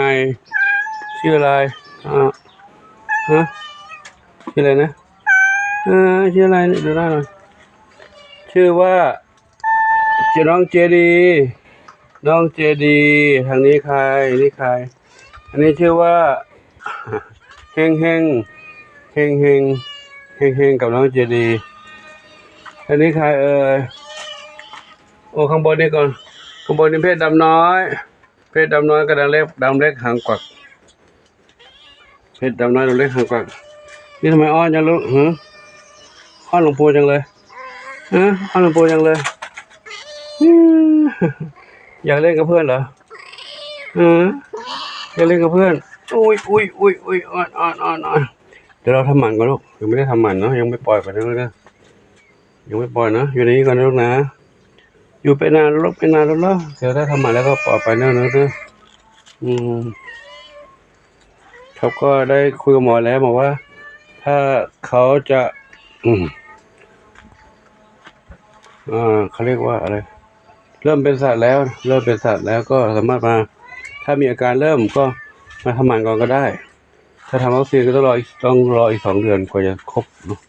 าย ชื่ออะไร อ่า ฮะ ชื่ออะไรนะ เออ ชื่ออะไรเนี่ย ดูหน้าหน่อย ชื่อว่า ชื่อน้องเจดี น้องเจดี ทางนี้ใคร นี่ใคร อันนี้ชื่อว่า เฮงเฮง เฮงเฮง เฮงเฮงกับน้องเจดี อันนี้ใครเอ่ย โอ้ ข้างบนนี่ก่อน ข้างบนนี่เพชรดำน้อย เพชรดำน้อยกับดำเล็ก ดำเล็กหางกวัก เพชรดำน้อย ดำเล็กหางกวัก นี่ทำไมอ้อนจังลูก ฮะ อ้อนหลวงปู่จังเลย ฮะ อ้อนหลวงปู่จังเลย อืม อยากเล่นกับเพื่อนเหรอ ฮะ อยากเล่นกับเพื่อน อุ้ย อุ้ย อุ้ย อุ้ย อ้อน อ้อน อ้อน อ้อน เดี๋ยวเราทำหมันก่อนลูก ยังไม่ได้ทำหมันเนาะ ยังไม่ปล่อยไปนะลูกนะ ยังไม่ปล่อยนะ อยู่ในนี้ก่อนนะลูกนะ อยู่ไปนานลูก ไปนานลูกเนาะ เดี๋ยวถ้าทำหมันแล้วก็ปล่อยไปเนอะ เนอะ เนอะ อืม เขาก็ได้คุยกับหมอแล้ว บอกว่าถ้าเขาจะ อืม อ่า เขาเรียกว่าอะไร เริ่มเป็นสัตว์แล้ว เริ่มเป็นสัตว์แล้วก็สามารถมา ถ้ามีอาการเริ่มก็มาทำหมันก่อนก็ได้ ถ้าทำวัคซีนก็ต้องรออีก ต้องรออีกสองเดือนกว่าจะครบเนาะ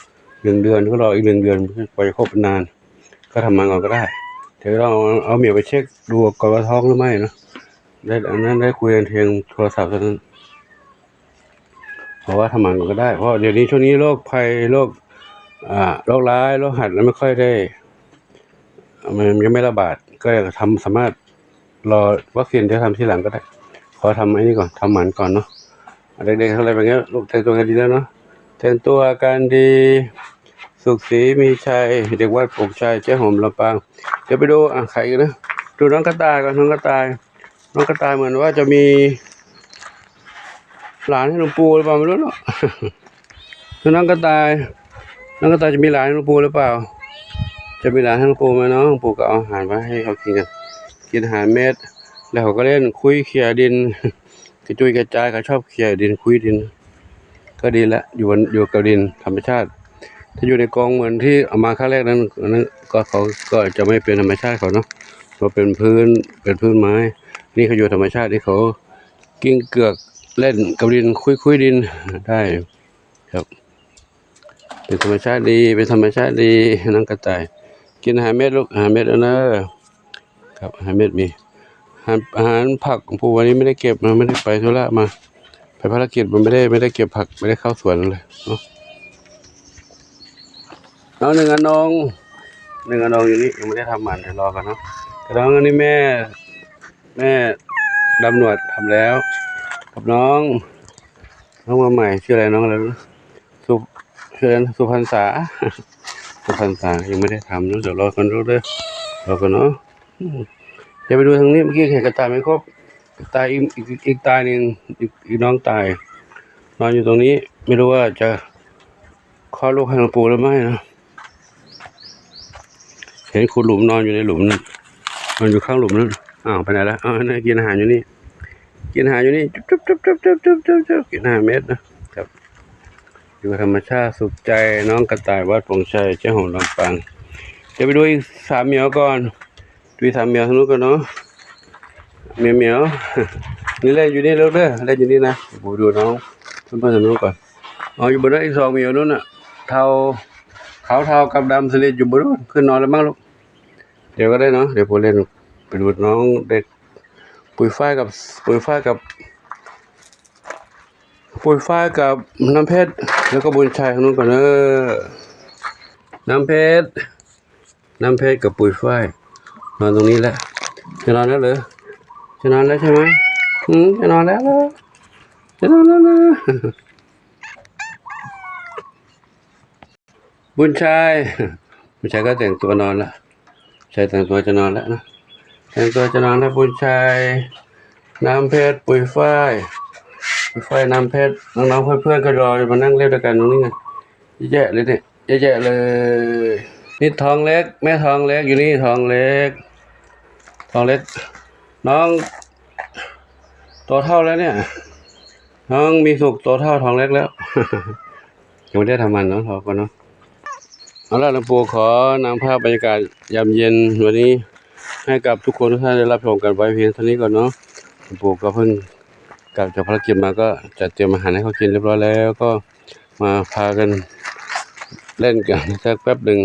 หนึ่งเดือนก็รออีกหนึ่งเดือนกว่าจะครบนาน ก็ทำหมันก่อนก็ได้ เดี๋ยวลองเอา เอาเหมียวไปเช็คดูก่อนว่าท้องหรือไม่เนาะ ได้ อันนั้นได้คุยกันทางโทรศัพท์เท่านั้น เพราะว่าทำหมันก่อนก็ได้ เพราะเดี๋ยวนี้ช่วงนี้โรคภัย โรค อ่า โรคร้าย โรคหัดมันไม่ค่อยได้ มันยังไม่ระบาด ก็เลยทำ สามารถรอวัคซีนจะทำทีหลังก็ได้ ขอทำไอ้นี่ก่อน ทำหมันก่อนเนาะ เด็กๆ อะไรแบบเนี้ย ลูกแต่งตัวกันดีแล้วเนาะ แต่งตัวกันดี สุขศรีมีชัย เด็กวัดโป่งชัย เจ๊หอมลำปาง เดี๋ยวไปดู อ่ะ ใครอีกนะ ดูน้องกระต่ายก่อน น้องกระต่าย น้องกระต่ายเหมือนว่าจะมีหลานให้หลวงปู่หรือเปล่าไม่รู้เนาะ ดูน้องกระต่าย น้องกระต่ายจะมีหลานให้หลวงปู่หรือเปล่า จะมีหลานให้หลวงปู่ไหมเนาะ หลวงปู่ก็เอาอาหารมาให้เขากินกัน กินอาหารเม็ด แล้วเขาก็เล่นคุยเขี่ยดิน กระจุยกระจาย เขาชอบเขี่ยดิน คุยดิน ก ກໍດີແລ້ວ ຢູ່ ຢູ່ກັບດິນທຳມະຊາດ. ຖ້າຢູ່ໃນກອງເໝືອນທີ່ເອົາມາຄັ້ງແລກນັ້ນ ອັນນັ້ນກໍ ເຂົາກໍຈະບໍ່ເປັນທຳມະຊາດເຂົາເນາະ ເພາະເປັນພື້ນ ເປັນພື້ນໄມ້. ນີ້ເຂົາຢູ່ທຳມະຊາດ ນີ້ເຂົາກິ້ງເກືອກ ແລ່ນກັບດິນ ຄຸຍໆດິນໄດ້. ຄັບ ເປັນທຳມະຊາດດີ ເປັນທຳມະຊາດດີ ນ້ອງກະຕ່າຍ. ກິນອາຫານເມັດລູກ ອາຫານເມັດເດີ. ຄັບ ອາຫານເມັດມີ ອາຫານ ອາຫານຜັກຂອງປູ່ ວັນນີ້ໄມ່ໄດ້ເກັບນະ ໄມ່ໄດ້ໄປທຸລະມາ ໄປພາລະກິດ ມັນໄມ່ໄດ້ ໄມ່ໄດ້ເກັບຜັກ ໄມ່ໄດ້ເຂົ້າສວນເລີຍເນາະ. ເອົາ ໜຶ່ງອັນນອງ ໜຶ່ງອັນນອງຢູ່ນີ້ ຍັງບໍ່ໄດ້ທຳໝັນ ດຽວລໍກ່ອນເນາະ. ກະດອງອັນນີ້ແມ່ ແມ່ດຳໜວດທຳແລ້ວ ກັບນ້ອງ ນ້ອງມາໃໝ່ ຊື່ອະໄລ ນ້ອງອະໄລ ສຸ ຊື່ອະໄລນະ ສຸພັນສາ ສຸພັນສາ ຍັງບໍ່ໄດ້ທຳເນາະ. ດຽວລໍກ່ອນເດີ ລໍກ່ອນເນາະ. ອືມ ດຽວໄປດູທາງນີ້ ເມື່ອກີ້ເຫັນກະຕ່າຍໄມ່ຄົບ ກະຕ່າຍອີກ ອີກ ອີກຕາຍໜຶ່ງ ອີກ ອີກນ້ອງຕາຍ ນອນຢູ່ຕົງນີ້ ໄມ່ຮູ້ວ່າຈະ ຄອດລູກໃຫ້ຫຼວງปู่ຫຼືໄມ່ນະ. ເຫັນຂຸດຫຼຸມນອນຢູ່ໃນຫຼຸມນັ້ນ ນອນຢູ່ຂ້າງຫຼຸມນັ້ນ. ອ້າວ ໄປໄຫນລະ? ເອົາ ນີ້ ກິນອາຫານຢູ່ນີ້ ກິນອາຫານຢູ່ນີ້ ຈຸບໆໆໆ ກິນອາຫານເມັດນະ. ຄັບ ຢູ່ກັບທຳມະຊາດສຸກໃຈ ນ້ອງກະຕ່າຍ ວັດປວງໄຊ ເຈົ້າຂອງລຳປາງ. ຈະໄປດູອີກສາມໝຽວກ່ອນ ດູອີກສາມໝຽວທາງໂນ້ນກ່ອນເນາະ. ໝຽວໆ ນີ້ແຫຼະ ຢູ່ນີ້ເລີກເດີ ແລ່ນຢູ່ນີ້ນະ. ໂອ້ ດູນ້ອງເພິ່ນທາງໂນ້ນກ່ອນ. ອໍ ຢູ່ບົນນັ້ນອີກສອງໝຽວໂນ້ນນະ ເທົາ ຂາວເທົາກັບດຳສະນິດຢູ່ບົນໂນ້ນ ຂຶ້ນນອນແລ້ວມັ້ງລູກ. ດຽວກໍໄດ້ເນາະ ດຽວປູ່ເລ່ນໄປດູນ້ອງເດັກ ປຸຍຝ້າຍກັບ ປຸຍຝ້າຍກັບ ປຸຍຝ້າຍກັບນ້ຳເພັດ ແລ້ວກໍບຸນໄຊທາງໂນ້ນກ່ອນເດີ. ນ້ຳເພັດ ນ້ຳເພັດກັບປຸຍຝ້າຍ ນອນຕົງນີ້ແຫຼະ. ຈະນອນແລ້ວເຫຼື? ຈະນອນແລ້ວໃຊ່ໄໝ? ອືມ ຈະນອນແລ້ວເຫຼື? ຈະນອນແລ້ວເຫຼື? ບຸນໄຊ ບຸນໄຊກໍແຕ່ງຕົວນອນລະ ໃສ່ແຕ່ງຕົວຈະນອນແລ້ວນະ ແຕ່ງຕົວຈະນອນແລ້ວ. ບຸນໄຊ ນ້ຳເພັດ ປຸຍຝ້າຍ ປຸຍຝ້າຍ ນ້ຳເພັດ ນ້ອງໆເພື່ອນໆກໍລໍມານັ່ງເຫຼັ້ນດ້ວຍກັນຕົງນີ້ ເຍອະແຍະເລີຍນີ້ ເຍອະແຍະເລີຍ. ນີ້ທອງເລັກ ແມ່ທອງເລັກຢູ່ນີ້ ທອງເລັກ ທອງເລັກ ນ້ອງໂຕເທົ່າແລ້ວເນຍ ນ້ອງມີສຸກໂຕເທົ່າທອງເລັກແລ້ວ. ຍັງບໍ່ໄດ້ທຳມັນເນາະ ລໍກ່ອນເນາະ. ເອົາລະ ຫຼວງປູ່ຂໍນຳພາບບັນຍາກາດຍາມເຢັນວັນນີ້ ໃຫ້ກັບທຸກຄົນທຸກທ່ານໄດ້ຮັບຊົມກັນໄວ້ພຽງເທົ່ານີ້ກ່ອນເນາະ. ຫຼວງປູ່ກໍເພິ່ງກັບຈາກພາລະກິດມາ ກໍຈັດຕຽມອາຫານໃຫ້ເຂົາກິນຮຽບຮ້ອຍແລ້ວ ກໍມາພາກັນເລ່ນກັນສັກແປັບໜຶ່ງ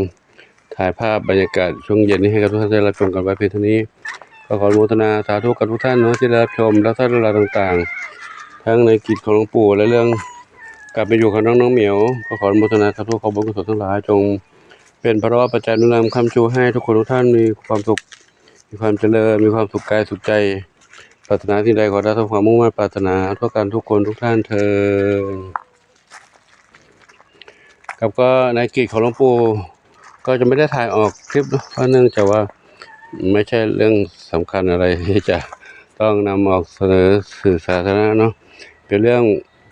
ຖ່າຍພາບບັນຍາກາດຊ່ວງເຢັນນີ້ໃຫ້ກັບທຸກທ່ານໄດ້ຮັບຊົມກັນໄວ້ພຽງເທົ່ານີ້. ກໍຂໍອະນຸໂມທະນາສາທຸກັບທຸກທ່ານເນາະ ທີ່ໄດ້ຮັບຊົມ ແລະ ສາທຸຫຼາຍຕ່າງໆ ທັງໃນກິດຂອງຫຼວງປູ່ ແລະ ເລື່ອງການເປັນຢູ່ຂອງນ້ອງ ນ້ອງໝຽວ. ກໍຂໍອະນຸໂມທະນາສາທຸ ຂໍບຸນກຸສົນທັງຫຼາຍ ຈົ່ງເປັນພະລະວະປັດໄຈໜູນນຳຄ້ຳຊູໃຫ້ທຸກຄົນທຸກທ່ານມີຄວາມສຸກ ມີຄວາມຈະເລີນ ມີຄວາມສຸກກາຍສຸກໃຈ. ປາດຖະໜາສິ່ງໃດ ຂໍໄດ້ສົມຄວາມມຸ່ງມາດປາດຖະໜາທົ່ວກັນທຸກຄົນທຸກທ່ານເທີ້ນ. ຄັບ ກໍໃນກິດຂອງຫຼວງປູ່ກໍຈະໄມ່ໄດ້ຖ່າຍອອກຄລິບເນາະ ເພາະເນື່ອງຈາກວ່າໄມ່ໃຊ່ເລື່ອງສຳຄັນອະໄລທີ່ຈະຕ້ອງນຳອອກສະເໜີສື່ສາທາລະນະເນາະ ເປັນເລື່ອງ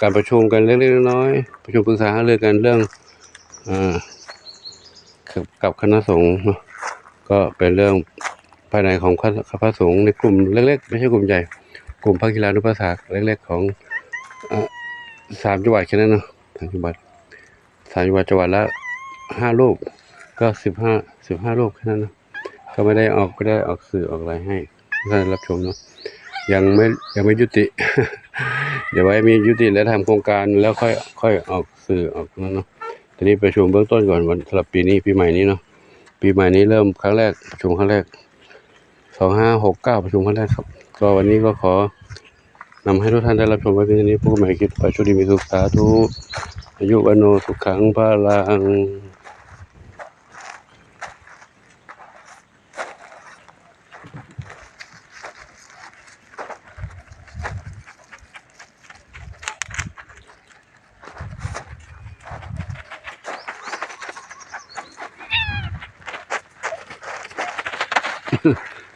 ການປະຊຸມກັນເລັກໆນ້ອຍໆ ປະຊຸມປຶກສາຫາລືກັນເລື່ອງ ເອີ ກັບຄະນະສົງເນາະ ກໍເປັນເລື່ອງ ພາຍໃນຂອງຄະ ຄະພະສົງໃນກຸ່ມເລັກໆ ໄມ່ໃຊ່ກຸ່ມໃຫຍ່ ກຸ່ມພະກິລານຸປະຖາກເລັກໆຂອງ ເອີ ສາມຈັງຫວັດແຄ່ນັ້ນເນາະ ສາມຈັງຫວັດ ສາມຈັງຫວັດ ຈັງຫວັດລະຫ້າຮູບ ກໍສິບຫ້າ ສິບຫ້າຮູບແຄ່ນັ້ນເນາະ ກໍໄມ່ໄດ້ອອກ ບໍ່ໄດ້ອອກສື່ອອກລາຍໃຫ້ທ່ານໄດ້ຮັບຊົມເນາະ ຍັງໄມ່ ຍັງໄມ່ຍຸຕິ ດຽວໄວ້ມີຍຸຕິແລະທຳໂຄງການແລ້ວຄ່ອຍ ຄ່ອຍອອກສື່ອອກນັ້ນເນາະ. ຕອນນີ້ປະຊຸມເບື້ອງຕົ້ນກ່ອນ ສຳລັບປີນີ້ ປີໃໝ່ນີ້ເນາະ ປີໃໝ່ນີ້ເລີ່ມຄັ້ງແລກ ປະຊຸມຄັ້ງແລກ ສອງຫ້າຫົກເກົ້າ ປະຊຸມຄັ້ງແລກຄັບ. ກໍວັນນີ້ກໍຂໍນຳໃຫ້ທຸກທ່ານໄດ້ຮັບຊົມໄວ້ພຽງເທົ່ານີ້ ພົບກັນໃໝ່ຄລິບໄປ ໂຊກດີມີສຸກ ສາທຸ ອາຍຸວັນໂນ ສຸຂັງ ພະລັງ.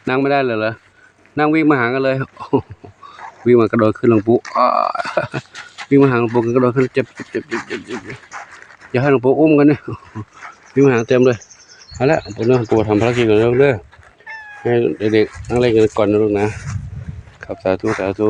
ນັ່ງໄມ່ໄດ້ເລີຍເຫຼື ນັ່ງວິ່ງມາຫາກັນເລີຍ ວິ່ງມາກະໂດດຂຶ້ນຫຼວງປູ່ ອ້າ ວິ່ງມາຫາຫຼວງປູ່ ກະໂດດຂຶ້ນ ເຈັບ ເຈັບ ເຈັບ ເຈັບ ເຈັບ ເຈັບ ຢ່າໃຫ້ຫຼວງປູ່ອຸ້ມກັນເນາະ ວິ່ງມາຫາເຕັມເລີຍ. ເອົາລະ ປູ່ເນາະ ປູ່ທຳພາລະກິດກ່ອນເດີ ໃຫ້ເດັກໆນັ່ງເລ່ນກັນກ່ອນນະລູກນະ ຄັບ ສາທຸ ສາທຸ.